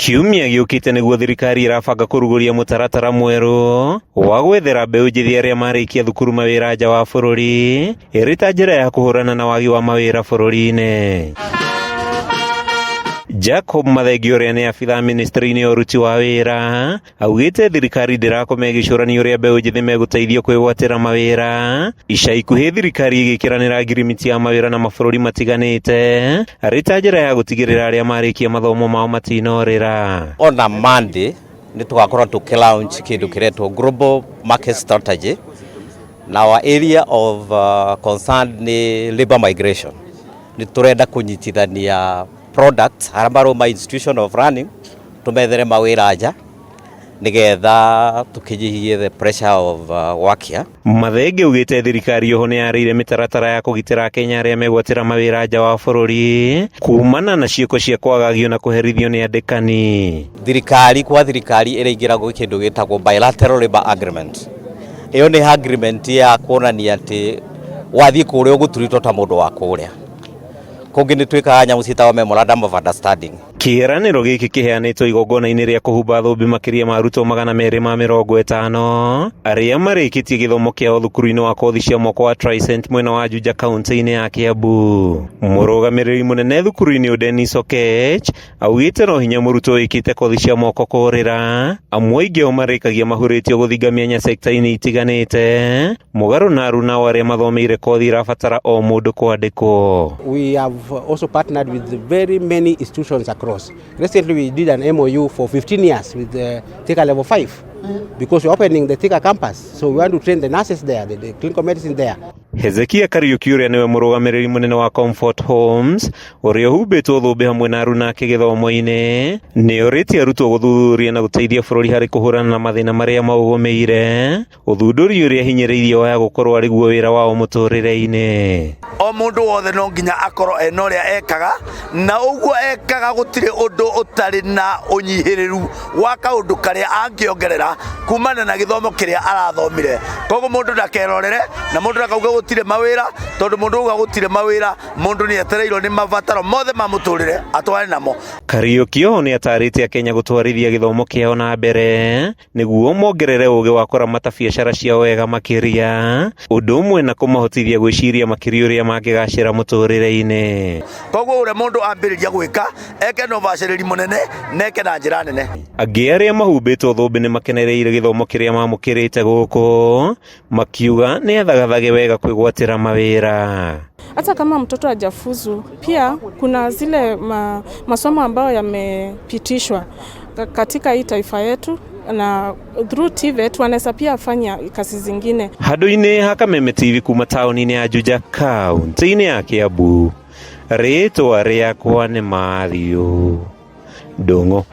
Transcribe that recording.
Kiumia gĩũkĩte nĩguo thirikari ĩrabanga kũrugũria mũtaratara mwerũ wa gwethera mbeũ njĩthĩ arĩa marĩkia thukuru mawĩra nja wa bũrũri ĩrĩ ta njĩra ya kũhũrana na wagi wa mawĩra bũrũri-inĩ. Jacob Mathenge ũrĩa nĩ abithaa ministry-inĩ ya ũruti wa wĩra augĩte thirikari ndĩrakoma ĩgĩcũrania ũrĩa mbeũ njĩthĩ megũteithio kwĩgwatĩra mawĩra. Ica ikuhĩ thirikari ĩgĩkĩranĩra ngirimiti ya mawĩra na mabũrũri matiganĩte arĩ ta njĩra ya gũtigĩrĩra arĩa marĩkia mathomo mao matinorĩra. Ona Monday nĩ tũgakorwo tũkĩ launch kĩndũ kĩretwo Global Market Strategy, na our area of concern nĩ labor migration. Nĩ tũrenda kũnyitithania products arĩa marauma institution of learning, tũmethere mawĩra nja nĩgetha tũkĩnyihie the pressure of work here. Mathenge augĩte thirikari oho nĩ yarĩire mĩtaratara ya kũgitĩra Akenya arĩa megwatĩra mawĩra nja wa bũrũri kumana na ciĩko cia kwagagio na kũherithio nĩ andĩkani. Thirikari kwa thirikari ĩraingĩra gwĩ kĩndũ gĩtagwo bilateral labor agreement. Ĩyo nĩ agreement ya kuonania atĩ wathiĩ kũrĩa ũgũturitwo ta mũndũ wa kũrĩa. Kũngĩ nĩ twĩkaga nyamũ ciĩtagwo memorandum of understanding. Kĩĩranĩro gĩkĩ kĩheanĩtwo igongona-inĩ rĩa kũhumba thũmbĩ makĩria ma arutwo 250 arĩa marĩkĩtie gĩthomo kĩao thukuru-inĩ wa kothi cia moko wa Tricent mwena wa Juja kaunti-inĩ ya Kiambu. Mũrũgamĩrĩri mũnene thukuru-inĩ ũyũ Dennis Okech augĩte no hinya mũrutwo wĩkĩte kothi cia moko kũrĩra, amu aingĩ ao marĩkagia mahurĩtio gũthinga mĩanya sekta-inĩ itiganĩte, mũgarũ na aruna arĩa mathomeire kothi irabatara o mũndũ kwandĩkwo. We have also partnered with very many institutions across. Recently we did an MOU for 15 years with the Thika Level 5 because we're opening the Thika campus. So we want to train the nurses there, the clinical medicine there. Hezekia Kariuki ũrĩa nĩwe mũrũgamĩrĩri mũnene wa Comfort Homes ũrĩa ũhumbĩtwo thũmbĩ hamwe na aruna ake gĩthomo-inĩ nĩ orĩtie arutwo gũthuthuria na gũteithia bũrũri harĩ kũhũrana na mathĩna marĩa maũgũmĩire, ũthundũri ũrĩa hinyĩrĩirie waya gũkorwo arĩ guo wĩra wao mũtũrĩre-inĩ. O mũndũ wothe no nginya akorwo ena ũrĩa ekaga, na ũguo ekaga gũtirĩ ũndũ ũtarĩ na ũnyihĩrĩru wa kaũndũ karĩa angĩongerera kumana na gĩthomo kĩrĩa arathomire. Koguo mũndũ ndakerorere na mũndũ ndakauge gũtirĩ mawĩra, tondũ mũndũ auga gũtirĩ mawĩra, mũndũ nĩ etereirwo nĩ mabataro mothe ma mũtũrĩre atware namo. Kariuki oho nĩ atarĩte Akenya gũtwarithia gĩthomo kĩao na mbere nĩguo mongerere ũgĩ wa kũramata biacara ciao wega makĩria, ũndũ ũmwe na kũmahotithia gwĩciria makĩria ũrĩa mangĩgacĩra mũtũrĩre-inĩ. Koguo ũrĩa mũndũ ambĩrĩria gwĩka eke na ũbacĩrĩri mũnene na eke na njĩra nene. Angĩ arĩa mahumbĩtwo thũmbĩ nĩ makenereire gĩthomo kĩrĩa mamũkĩrĩte gũkũ, makiuga nĩ athagathage wega kwĩgwatĩra mawĩra. Hata kama mtoto hajafuzu, pia kuna zile masomo ambayo yamepitishwa katika hii taifa yetu, na through TVET wanaweza pia fanya kazi zingine. Handũ-inĩ ha Kameme TV kuma taũni-inĩ ya Juja kaunti-inĩ ya Kiambu, rĩtwa rĩakwa nĩ Matthew Ndung'u.